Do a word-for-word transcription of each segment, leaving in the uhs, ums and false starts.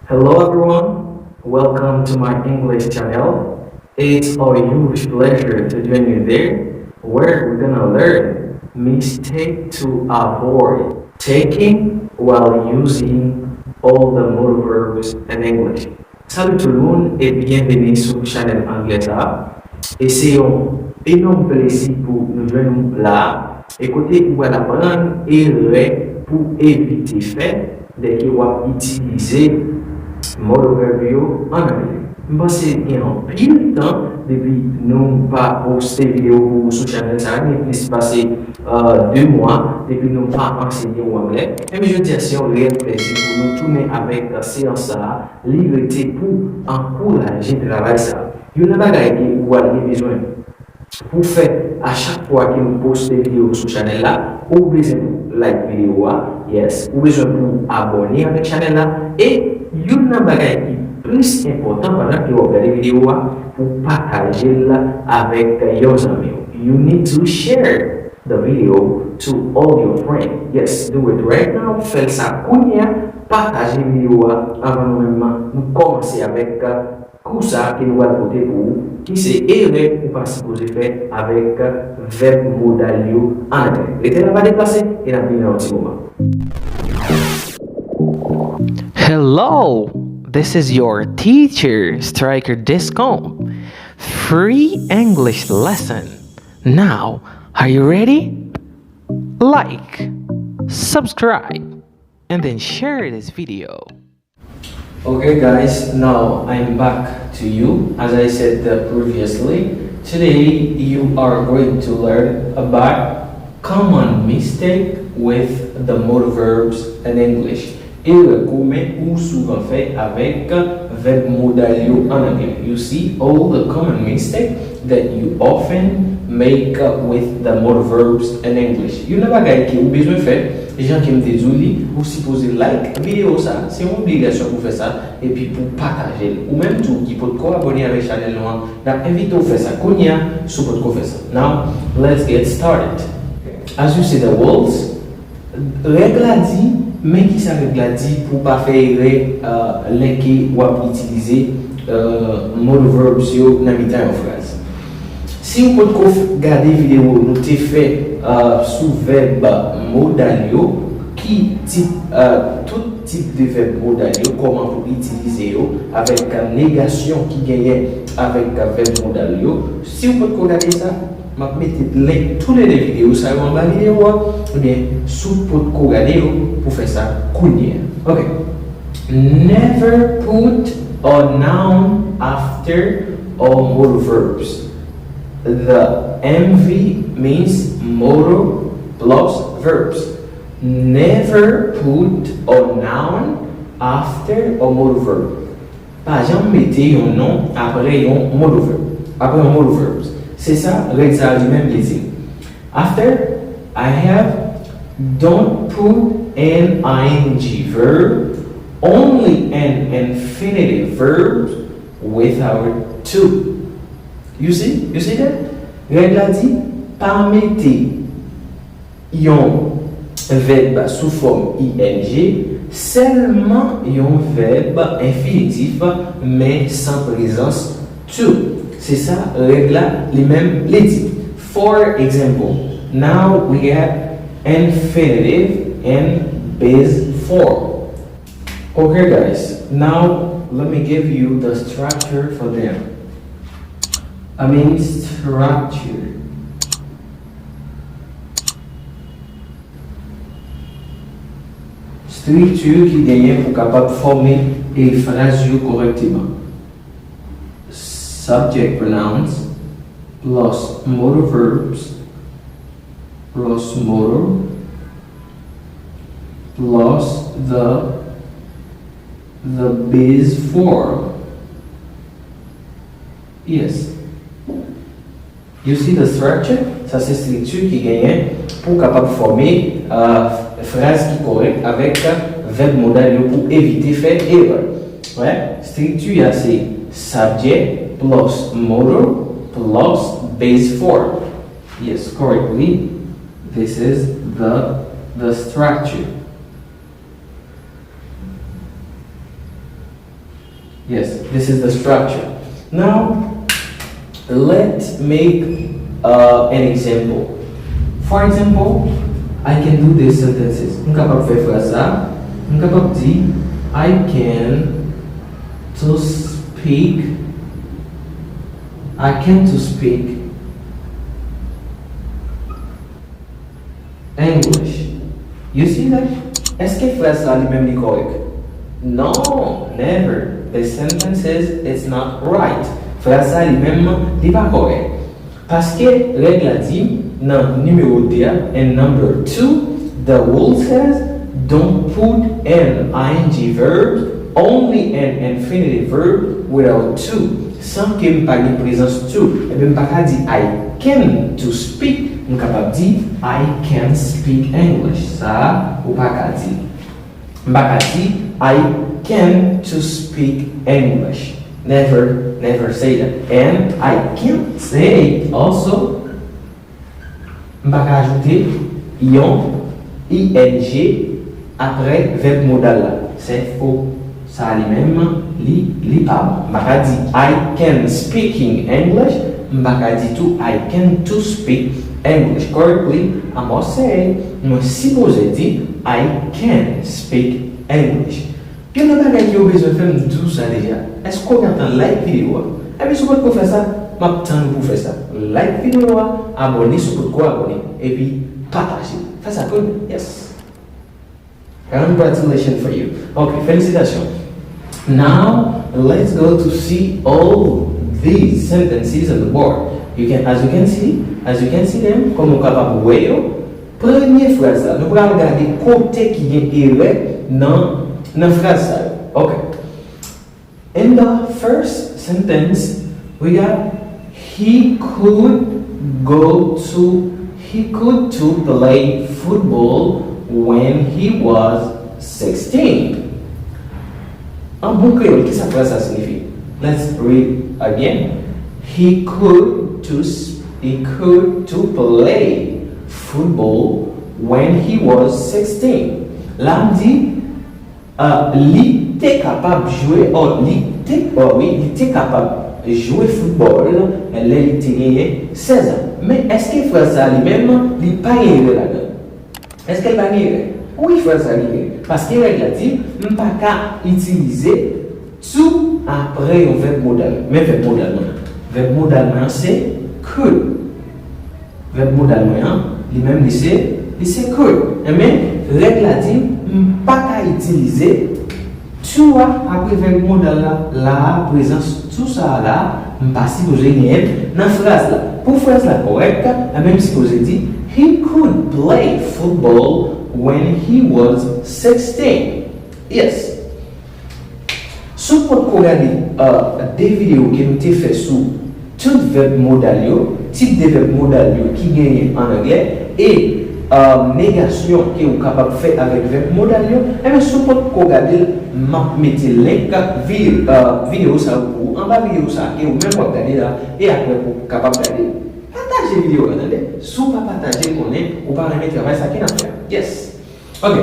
Hello everyone, welcome to my English channel. It's our huge pleasure to join you there, where we're gonna learn mistake to avoid taking while using all the modal verbs in English. Salut tout le monde et bienvenue sur chanèl anglè sa a. E se yon enòm plezi pou nou jwenn ou la a. E kote ou pral aprann erè pou evite fè lè ke w ap itilize modal verb yo an anglè. M panse gen anpil tan depi nou pa poste videyo pou ou sou chanèl sa a, gen plis pase, euh, de mwa depi nou pa ansenye ou anglè. Enben jodi a se yon reyèl plezi pou nou tounen avèk seyans sa a, li rete pou ankouraje travay sa a. Youn nan bagay ke ou pral gen bezwen pou fè a chak fwa ke nou poste videyo sou chanèl la, ou bezwen pou like videyo a, yes, ou bezwen pou abòne avèk chanèl la, e youn nan bagay ki plis enpòtan pandan ke w ap gade videyo a, pou pataje l avèk yon zanmi w. You need to share the video to all your friends. Yes, do it right now. Fè l sa kounye a. Pataje videyo a avan nou menm nou kòmanse avèk kou sa a ke nou pral pote pou ou, ki se erè ou pa sipoze fè avèk vèb modal yo an anglè. Rete la, pa deplase, e n ap vini nan yon ti moman. Hello, this is your teacher, Striker Discom. Free English lesson. Now, are you ready? Like, subscribe, and then share this video. Okay, guys, now I'm back to you. As I said, uh, previously, today you are going to learn about common mistake with the modal verbs in English. Erè komen ou souvan fè avèk vèb modal yo an anglè. You see all the common mistake that you often make with the modal verbs in English. Youn nan bagay ke ou bezwen fè, jan ke m te di w li, ou sipoze like videyo sa, se yon obligasyon pou fè sa, epi pou pataje l. Ou menm tou ki potko abòne avèk chanèl nou an, n ap envite w fè sa kounye a, si w potko fè sa. Now, let's get started. As you see the rules, règ la di, men kisa règ la di pou w pa fè erè, euh, lè ke w ap itilize, euh, modal verbs yo nan mitan yon fraz. Si w potko f-, gade videyo nou te fè, euh, sou vèb modal yo, ki tip, euh, tout tip de vèb modal yo, kòman pou itilize yo, avèk negasyon ki genyen avèk vèb modal yo. Si w potko gade sa, m ap mete link tou le de videyo sa yo anba videyo a, ebyen, si w potko gade yo, pou fè sa kounye a. Ok. Never put a noun after a modal verbs. The M V means modal plus verbs. Never put a noun after a modal verb. Pa janm mete yon non apre yon modal verb. Apre yon modal verbs. Se sa règ sa a li menm li di. After, I have, don't put an I N G verb, only an infinitive verb without two. You see? You see that? Règ la di, pa mete yon vèb sou fòm I N G, sèlman yon vèb enfinitif, men san prezans to. Se sa règ la li menm li di. For example, now we have infinitive and base form. Okay, guys, now let me give you the structure for them. I mean, structure. Estrikti ki genyen pou kapab fòme, e, fraz yo kòrèkteman. Subject pronouns plus modal verbs plus modal plus the, the base form. Yes. You see the structure? Sa se estrikti ki genyen pou w kapab fòme, euh, fraz ki kòrèk avèk vèb modal yo pou evite fè erè. Right? Estrikti a se subject plus modal plus base form. Yes, correctly. This is the, the structure. Yes, this is the structure. Now, let's make uh, an example. For example, I can do these sentences. M kapab fè fraz sa. M kapab di, I can to speak. I can to speak English. You see that? Èske fraz sa li menm li kòrèk? No, never. The sentence is it's not right. Fraz sa li menm li pa kòrèk. Paske règ la di nan nimewo de a, and number two, the rule says don't put an ing verb, only an infinitive verb without to. San ke m pa gen prezans to, ebyen m pa ka di I can to speak. M kapab di I can speak English. Sa a, ou pa ka di. M pa ka di I can to speak English. Never, never say that. And I can't say also, m pa ka ajoute yon ing apre vèb modal la. Se fo. Sa a li menm, li, li pa bon. M pa ka di I can speaking English, m pa ka di tou I can to speak English correctly. I must say, mwen sipoze di I can speak English. Gen de bagay ke w bezwen fè, m di w sa deja. Èske w gentan like videyo a? Epi si w potko fè sa, m ap tann ou pou w fè sa. Like videyo a, abòne si w potko abòne, epi pataje. Fè sa kounye a. Yes. Congratulations for you. Ok, felisitasyon. Now, let's go to see all these sentences on the board. You can, as you can see, as you can see them, kòm ou kapab wè yo, premye fraz la, nou pral gade kote ki gen erè nan, nan fraz sa yo. Ok. In the first sentence, we got he could go to he could to play football when he was sixteen. An bon kreyòl, kisa fraz sa siyifi? Let's read again. He could to he could to play football when he was sixteen. La m di, uh, li te kapab jwe, oh, li te, oh, wi, li te kapab jwe foutbòl lè li te genyen sèz an. Men èske fraz sa li menm, li pa gen erè ladan? Èske l pa gen erè? Wi, fraz sa gen erè. Paske règ la di, m pa ka itilize to apre yon vèb modal. Men vèb modal mwen an. Vèb modal mwen an se could. Vèb modal mwen an, li menm li se, li se could. Enben, règ la di, m pa ka itilize to a apre vèb modal la. La a, prezans to sa a la, m pa sipoze genyen l nan fraz la. Pou fraz la kòrèk, enben, m sipoze di, he could play football when he was sixteen. Yes. Si w potko gade, uh, de videyo ke m te fè sou tout vèb modal yo, tip de vèb modal yo ki genyen an anglè, e, uh, negasyon ke ou kapab fè avèk vèb modal yo, enben, si w potko gade l, m ap mete link vi-, uh, videyo sa yo pou ou anba videyo sa ke ou menm w ap gade la, e apre pou w kapab gade l. Pataje videyo a, tande. Si w pa pataje l, konnen ou pa renmen travay sa ke n ap fè a. Yes. Ok.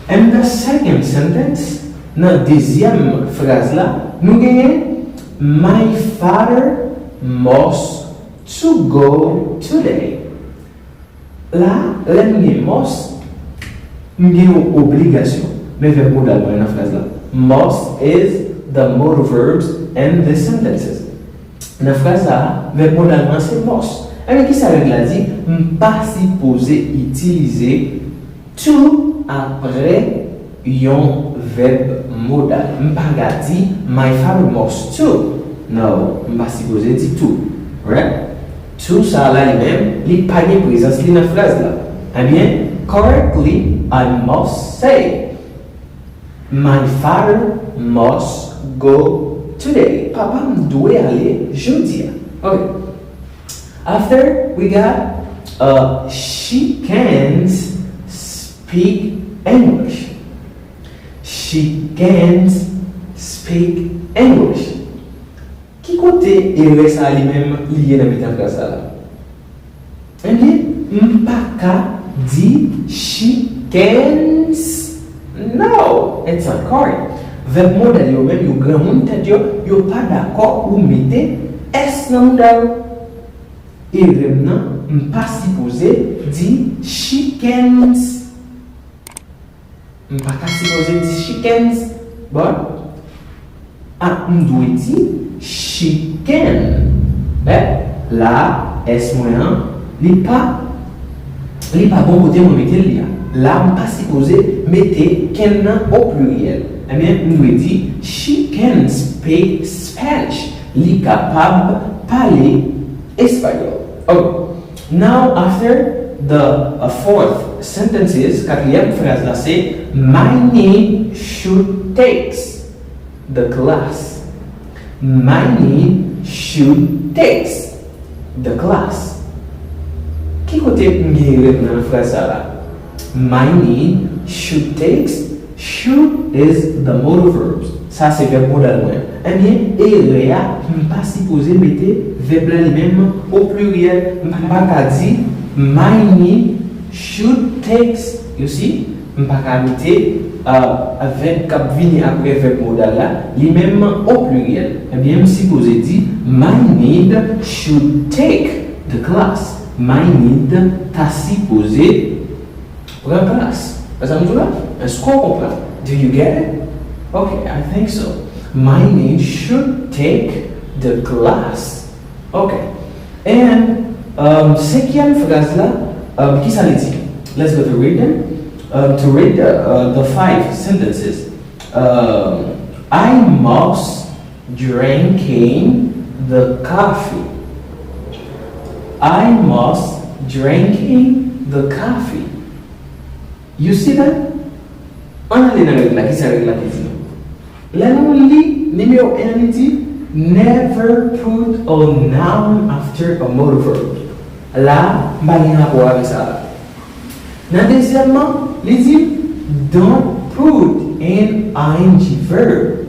And the second sentence, nan dezyèm fraz la, nou genyen, my father must to go today. La, lè m gen must, m gen yon obligasyon. Men vèb modal mwen nan fraz la. Must is the modal verbs in the sentences. Nan fraz sa a, vèb modal mwen se must. Enben, kisa règ la di? M pa sipoze itilize to apre yon vèb modal. M pa ka di, my father must to. No, m pa sipoze di to. Right? To sa a la li menm, li pa gen prezans li nan fraz la. Ebyen, correctly, I must say, my father must go today. Papa m dwe ale jodi a. Ok. After, we got, uh, she can speak English. She can speak English. Ki kote erè sa a li menm li ye nan mitan fraz sa a la? Ebyen, m pa ka di she can. No, it's not correct. Vèb modal yo menm, yo granmoun tèt yo, yo pa dakò ou mete s nan mouda yo. Erè m nan, m pa sipoze di chickens. M pa ta sipoze di chickens, but ah, m dwe di chicken. Bèt, la, s mwen an, li pa, li pa bon kote mwen mete l li a. La, m pa sipoze mete ken nan o pliryèl. Ebyen, m dwe di, she can speak Spanish. Li kapab pale espayòl. Ok. Now, after the uh, fourth sentence is, katriyèm fraz la se, my need should takes the class. My need should takes the class. Ki kote m gen erè nan fraz sa la? My need should takes, should is the modal verbs. Sa se vèb modal mwen. Ebyen, erè a, m pa sipoze mete vèb la li menm o pliryèl. M pa ka di, my need should takes. You see? M pa ka mete uh, vèb k ap vini apre vèb modal la, li menm o pliryèl. Ebyen, m sipoze di, my need should take the class. My need ta sipoze pran klas. Sa m di w la? Èske w konprann? Do you get it? Ok, I think so. My need should take the class. Ok. And um, senkyèm fraz la, um, ki sa li di? Let's go to read them. Um, to read the, uh, the five sentences. Um, I must drinking the coffee. I must drinking the coffee. You see that? Ann ale nan règ la, ki sa règ la te di nou? Lè nou li nimewo en an, li di, never put a noun after a modal verb. La, m pa gen rapò avèk sa la. Nan dezyèmman, li di, don't put an ing verb.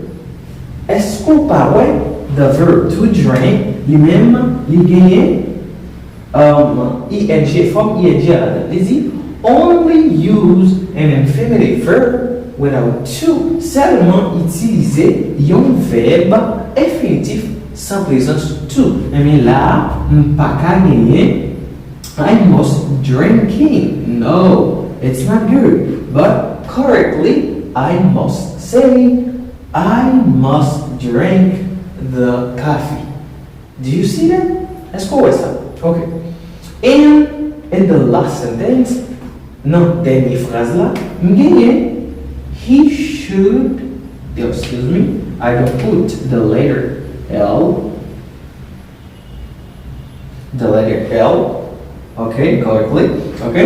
Èske w pa wè the verb to drink, li menm, li genyen um, ing, fòm ing a ladan. Li di, only use an infinitive verb without to. Sèlman itilize yon vèb enfinitif san prezans to. Ebyen la, m pa ka genyen I must drinking. No, it's not good. But correctly, I must say, I must drink the coffee. Do you see that? Èske w wè sa? Ok. And in the last sentence, nan dènye fraz la, m genyen he should, excuse me, I don't put the letter L, the letter L, ok, correctly, ok.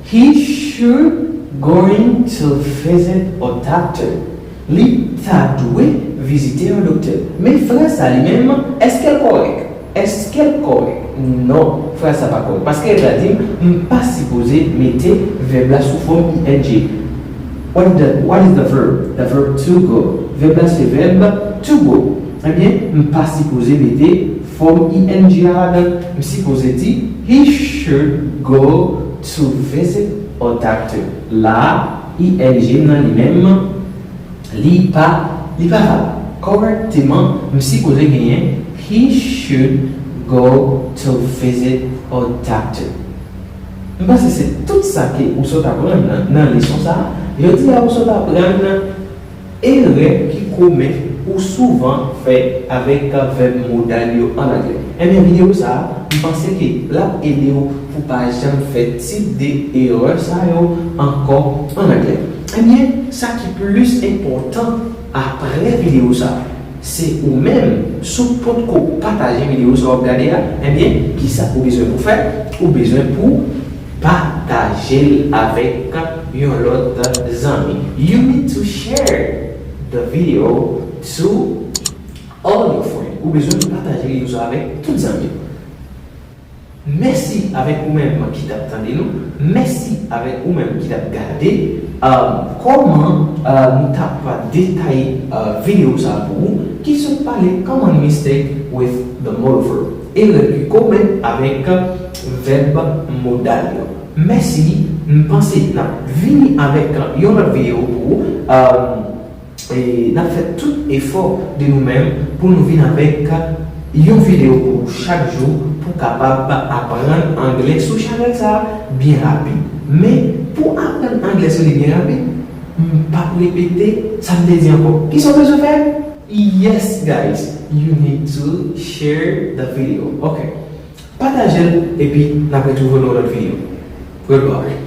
He should going to visit a doctor. Li ta dwe vizite yon doktè. Men fraz sa li menm, èske l kòrèk? Èske l kòrèk? Non, fraz sa pa kòrèk. Paske règ la di m, m pa sipoze mete vèb la sou fòm ing. What is the, what is the verb? The verb to go. Vèb la se vèb to go. Ebyen, m pa sipoze mete fòm ing a ladan. M sipoze di, he should go to visit a doctor. La, ing nan li menm, li pa, li pa valab. Kòrèkteman, m sipoze genyen, he should go to visit a doctor. M panse se tout sa ke ou sot aprann nan, nan leson sa a. Jodi a ou sot aprann erè ki komen ou souvan fè avèk vèb modal yo an anglè. Ebyen, videyo sa a, m panse ke l ap ede w pou pa janm fè tip de erè sa yo ankò an anglè. Ebyen, sa ki plis enpòtan apre videyo sa a, se ou menm, si w potko pataje videyo sa w ap gade a, ebyen, kisa ou bezwen pou fè? Ou bezwen pou pataje l avèk yon lòt zanmi. You need to share the video to all your friends. Ou bezwen pataje videyo sa avèk tout zanmi w. Mèsi avèk ou menm ki t ap tande nou. Mèsi avèk ou menm ki t ap gade. Um, kòman uh, nou t ap detaye uh, videyo sa pou ou ki sot pale common mistake with the modal verb. Erè ki komen avèk vèb modal yo. Mèsi, m panse n ap vini avèk yon lòt videyo pou ou. Um, E n ap fè tout efò de nou menm pou nou vin avèk yon videyo pou ou chak jou pou w kapab aprann anglè sou chanèl sa a byen rapid. Men, pou w aprann anglè sou li byen rapid, m p ap repete sa m te di ankò. Kisa w bezwen fè? Yes, guys, you need to share the video. Ok. Pataje l, epi n ap retwouve w nan yon lòt videyo. Goodbye.